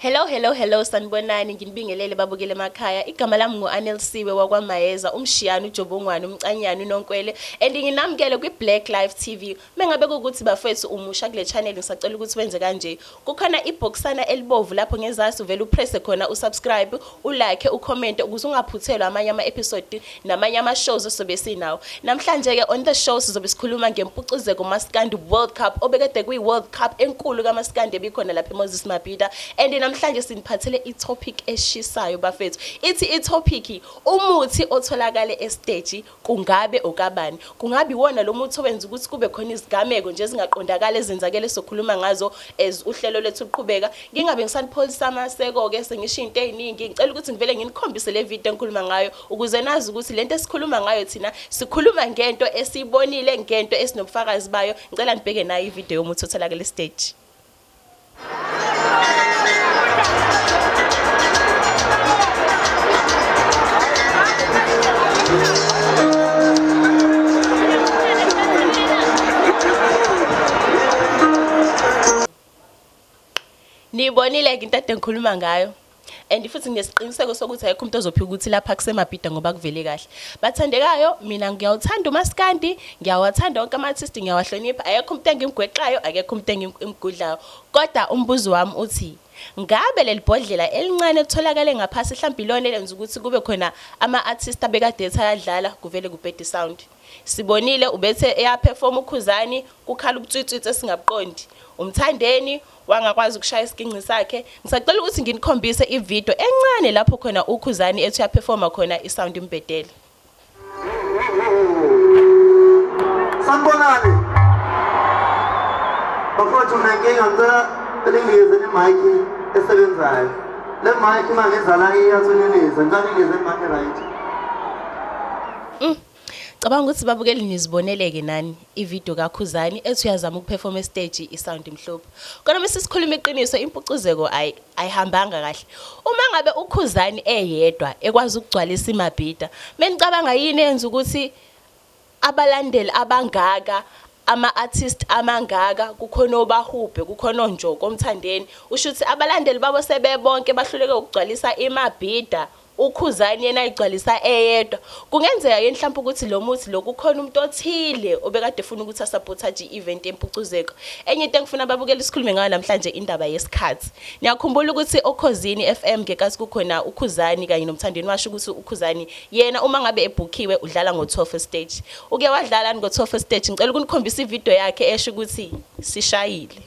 Hello, hello, hello, sanibonani, nginibingelele babukele emakhaya. Igama lami ngu-Anelisiwe wakwaMayeza, umshiyane, ujobongwane, umcanyane, unonkwele, and nginamukele kwi-Black Life TV. Mengabe kuwukuthi bafethu umusha kule channel, ngisacela ukuthi wenze kanje. Kukhona ibhokisana elibovu lapho ngezasi, uvele upresse khona usubscribe, ulike, ucomment ukuze ungaphuthelwa amanye ama-episode namanye ama-shows esizobe sinawo. Namhlanje-ke on the show sizobe sikhuluma ngempucuzeko Maskandi World Cup obekade kuyi-World Cup enkulu kaMaskandi ebikhona lapha eMoses Mabhida, and namhlanje siniphathele i-topic eshisayo bafethu. Ithi i-topic umuthi otholakale esiteji kungabe okabani, kungabe iwona lo muthi owenza ukuthi kube khona izigameko nje ezingaqondakali ezenzakele sokhuluma ngazo as uhlelo lethu luqhubeka. Ngingabe ngisanipholisa amaseko-ke sengisho into ey'ningi, ngicela ukuthi ngivele nginikhombise le video engikhuluma ngayo ukuze nazi ukuthi lento esikhuluma ngayo thina sikhuluma ngento esiyibonile, ngento esinobufakazi bayo. Ngicela nibheke nayo ividiyo yomuthi otholakele stage. Niyibonile-ke into ade ngikhuluma ngayo, and futhi nginesiqiniseko sokuthi ayikho umuntu ozophika ukuthi lapha kuseMabhida ngoba kuvele kahle. Bathandekayo, mina ngiyawuthanda umaskandi, ngiyawathanda wonke ama-artist, ngiyawahlonipha. Akekho umuntu engimgwexayo, akekho umuntu engimgudlayo. Kodwa umbuzo wami uthi, ngabe leli bhodlela elincane elitholakale ngaphasi mhlawumbe ilona elenza ukuthi kube khona ama-artist abekade ethi ayadlala kuvele kubhede sound? Sibonile ubethe eyaperform uKhuzani, kukhala ubutswitswitsi esingabuqondi. Umthandeni wangakwazi ukushaya isiginci sakhe. Ngisacela ukuthi nginikhombise ividiyo encane lapho khona uKhuzani ethi uyaperforma khona isound imbhedele. Sanibonani. Bafowethu, nginenkinga, ngicela ninginikeze i-mic esebenzayo. Le mic uma ngizala iyathuniniza, ngicela ninginikeze i-mic right. Cabanga ukuthi babukeli niziboneleke nani ividiyo kaKhuzani ethi uyazama ukuperform estage isound imhlophe. Kodwa mase sikhuluma iqiniso, impucuzeko ayihambanga kahle. Uma ngabe uKhuzani eyedwa ekwazi ukugcwalisa iMabhida, menicabanga yini eyenza ukuthi abalandeli abangaka, ama-artist amangaka, kukhona obahubhe, kukhona onjoko omthandeni, usho ukuthi abalandeli babo sebebonke bahluleke ukugcwalisa iMabhida, uKhuzani yena ayigcwalisa eyedwa? Kungenzeka yini mhlawumbe ukuthi lo muthi lo kukhona umuntu othile obekade efuna ukuthi asabotage i-event yempucuzeko? Enye into engifuna ababukeli sikhulume ngayo namhlanje, indaba yesikhathi. Niyakhumbula ukuthi oKhozini FM ngenkathi kukhona uKhuzani kanye noMthandeni, washo ukuthi uKhuzani yena uma ngabe ebhukhiwe udlala ngo-12 stage. Uke wadlala ngo-12 stage? Ngicela ukunikhombisa ividiyo yakhe esho ukuthi sishayile.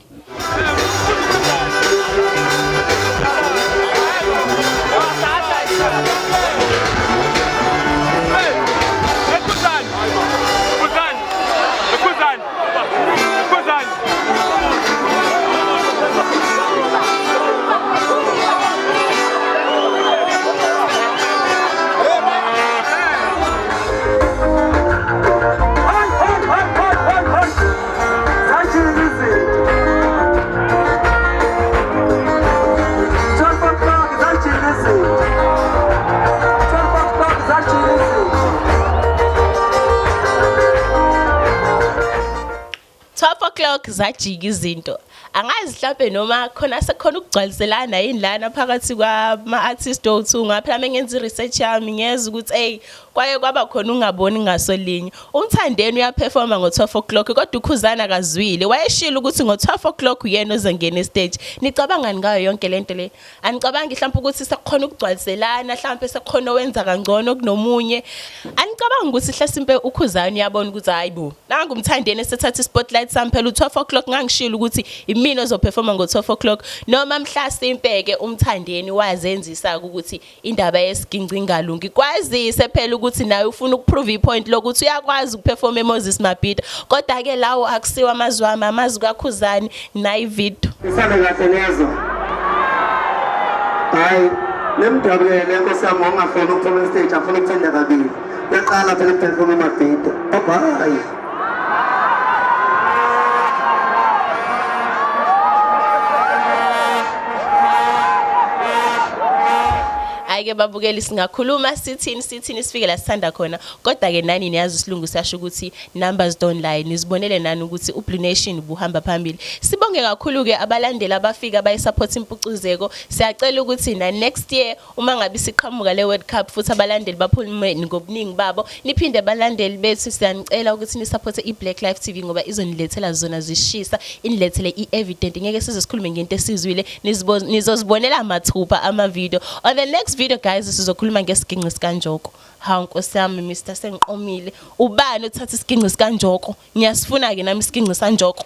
O'clock zajika izinto. Angazi mhlampe noma khona sekukhona ukugcwaliselana yini lana phakathi kwama-artist o-two, ngoba phela mengenza i-research yami ngiyeza ukuthi eyi kwaye kwaba khona ungaboni ngaso linye. Umthandeni uyaperforma ngo-12 o'clock, kodwa uKhuzani akazwile, wayeshilo ukuthi ngo-12 o'clock uyena ozongena estage. Nicabangani ngayo yonke lento le? Anicabangi mhlawumbe ukuthi sekukhona ukugcwaliselana, mhlawumbe sekukhona owenza kangcono kunomunye? Anicabangi ukuthi hlasimpe uKhuzani uyabona ukuthi hayi bo, nangu umthandeni esethatha i-spotlight sami, phela u-12 o'clock ngangishilo ukuthi imina ozoperforma ngo-12 o'clock? Noma mhlasimpe-ke umthandeni wazenzisa ukuthi indaba yesiginci ingalungi, kwazise phela ukuthi naye ufuna ukuprove ipoint lokuthi uyakwazi ukuperforma eMoses Mabhida. Kodwa-ke lawo akusiwo amazwi ami, amazwi kaKhuzani. Nayi ividiyo. Isale kahle lezo. Hayi, nemjabulele nkosi yami ngokungafuni ukuphuma estage, afuna ukuthenda kabili. Yaqala phela ukuperforma eMabhida. Bye bye. Hhayi-ke babukeli, singakhuluma sithini sithini sifike la sithanda khona, kodwa-ke nani niyazi isilungu siyasho ukuthi numbers don't lie. Nizibonele nani ukuthi uBlue Nation buhamba phambili. Sibonge. Sibonge kakhulu ke abalandeli abafika bayisupport impucuzeko. Siyacela ukuthi na next year uma ngabe siqhamuka le World Cup futhi abalandeli baphume ngobuningi babo, niphinde abalandeli bethu, siyanicela ukuthi nisupporte i-Black Life TV ngoba izonilethela zona zishisa, inilethele i-evident. Ngeke size sikhulume ngento esizwile, nizozibonela mathupha ama-video. On the next video, guys, sizokhuluma ngesiginci sikanjoko. Hawu nkosi yami, Mr sengiqomile, ubani othatha isiginci sikanjoko? Ngiyasifuna-ke nami isiginci sanjoko.